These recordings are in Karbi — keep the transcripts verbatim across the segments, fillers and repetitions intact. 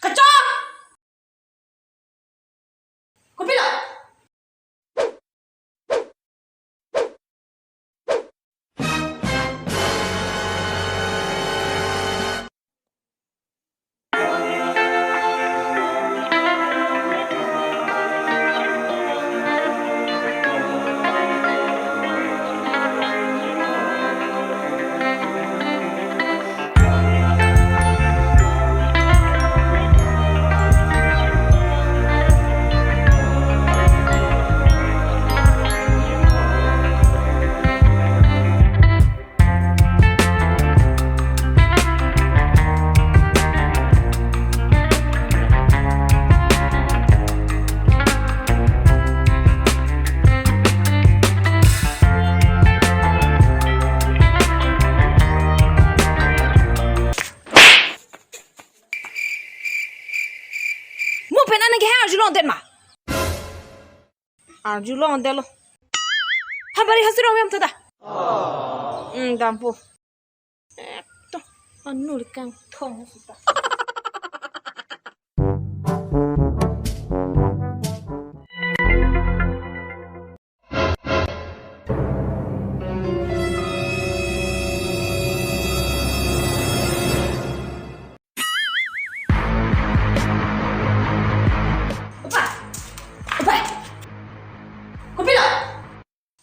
Kachok! Kopilo? Mo pen anang kehang arjulongdet ma? Arjulongdetlo. Habari hasi rong vem tada. Hmm, dampo. Ekto, anu le kangthong sita. Opa! Opa! Kopilo?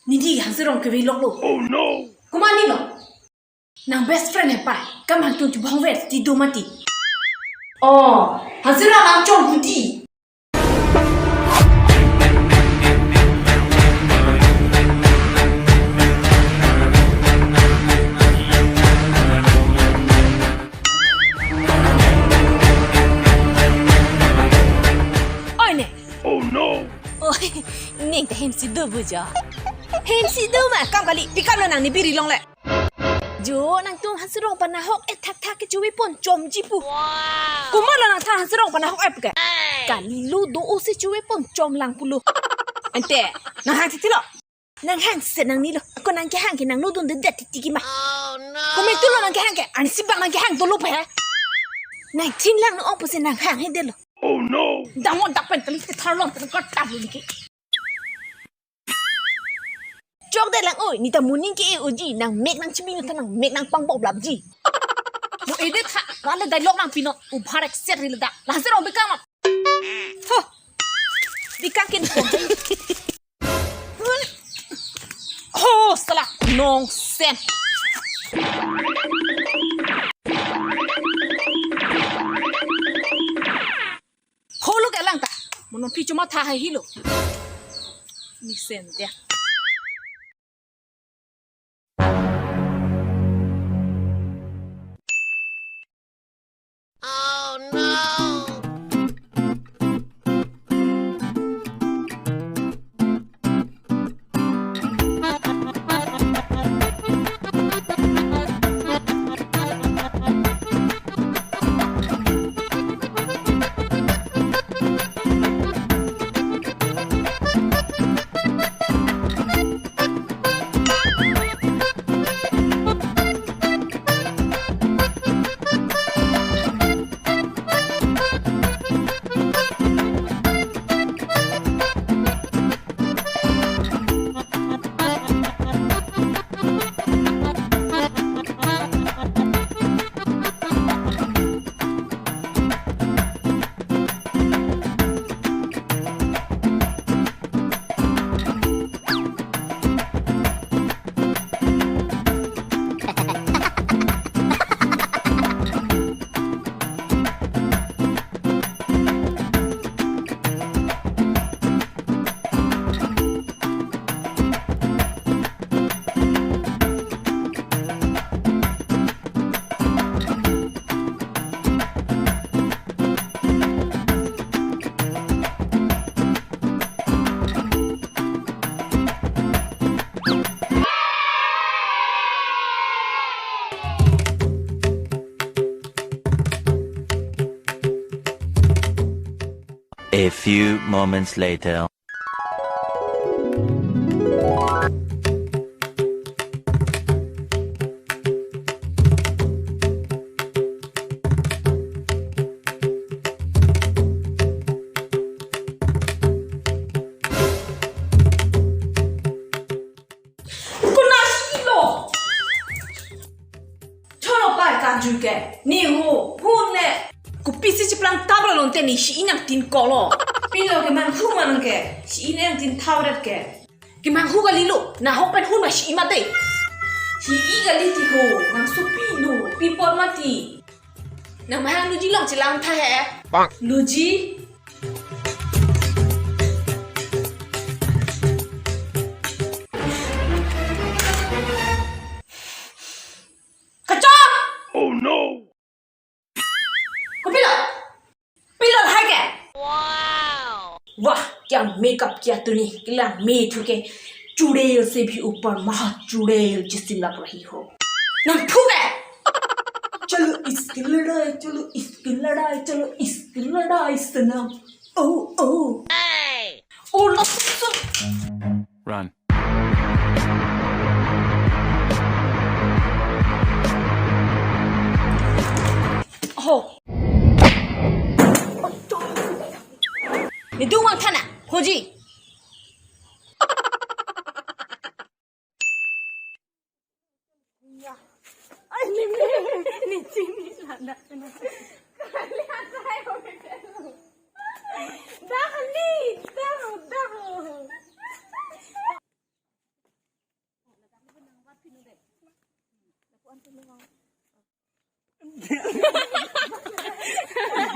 Nidi Hanserong kevek loklo. Oh no! Komat nilo? Nang best friend hepa, kam hangtun chubong ver ti do mati. Oh, Hanserong nang chong kuti. Oi ne. Oh no. Oi, ning ta hemsi do bujo. Hemsi do ma kam kali, pikam lo nang ne biri longle. Jo, nangtum Hanserong panahok et thakthak ke chuve pon chomji pu. Komat lo nangthan Hanserong panahok et ke? Kalilo do-o si chuve pon chom lang pulo. Ante, nang hang titilo. Nang hangse nangnilo. Ako nang kehang ke nang nodun dedet titiki ma. Komat tulo nang kehang ke, ansi bang nang kehang dolo pe. Nang thin lang no ong pusi nang hanghe detlo. Oh no! Damon dak pen kali ke tharlong pen kar tap lo niki. Chokdet lang oi, neta moning ke-e oji, nang mek nang chimi nang mek nang pangbob lapji. Mo edit ha, wale dialogue nang pinon, ubhar ek set rila da. La Hanserong bekang ma. Ho. Bekang kin. Ho, sala, nonsense. Holo ke lang ta. Mono pi cuma tha hai hilo. Mesen dia. Oh no! A few moments later. Ke, ne ho, hun le. Kopisi cheplang tap lo lonte ne si-i nangtin kolo. Pilo kemanghu ma nang ke, si-i nangtin thap ret ke. Kemanghu kali lo, nahok pen hun ma si-i mati. Si-i kali ti ho, nang supi lo, pi apot mati. Nang mahang luji long chelang tha he. Luji. Kachok! Oh no! Kopilo? Pilo hai ke? Wow! Wah, kya makeup kiya tuni, kelang me thu ke. चुड़ैल से भी ऊपर महा चुड़ैल जैसी लग रही हो. Nang thu ke? चलो इसकी लड़ाई, चलो इसकी लड़ाई, चलो इसकी लड़ाई सनम. Oh, oh. Oh, lo, lo, lo. Run. Ho. Nidung vang tha na, hoji. Ay, ni, ni, ni, ni, ni, ni, lana, lana. Kali asai ho ke. Dah ni, dah, dah.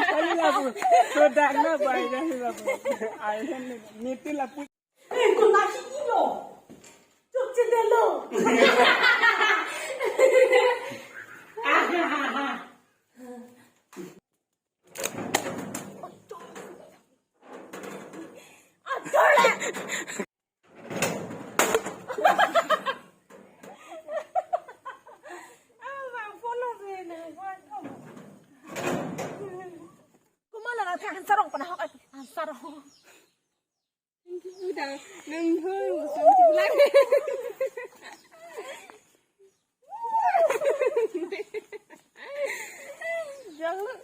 Kali lapu. Sudah na, baik dah lapu. Ayan ni, niti lapu. Eh, kau lagi ilo. Cuk cendelo. Kumala na than sarong panahok, ah, sarong. Udah, nang hoi, usang si pulang. Jangan.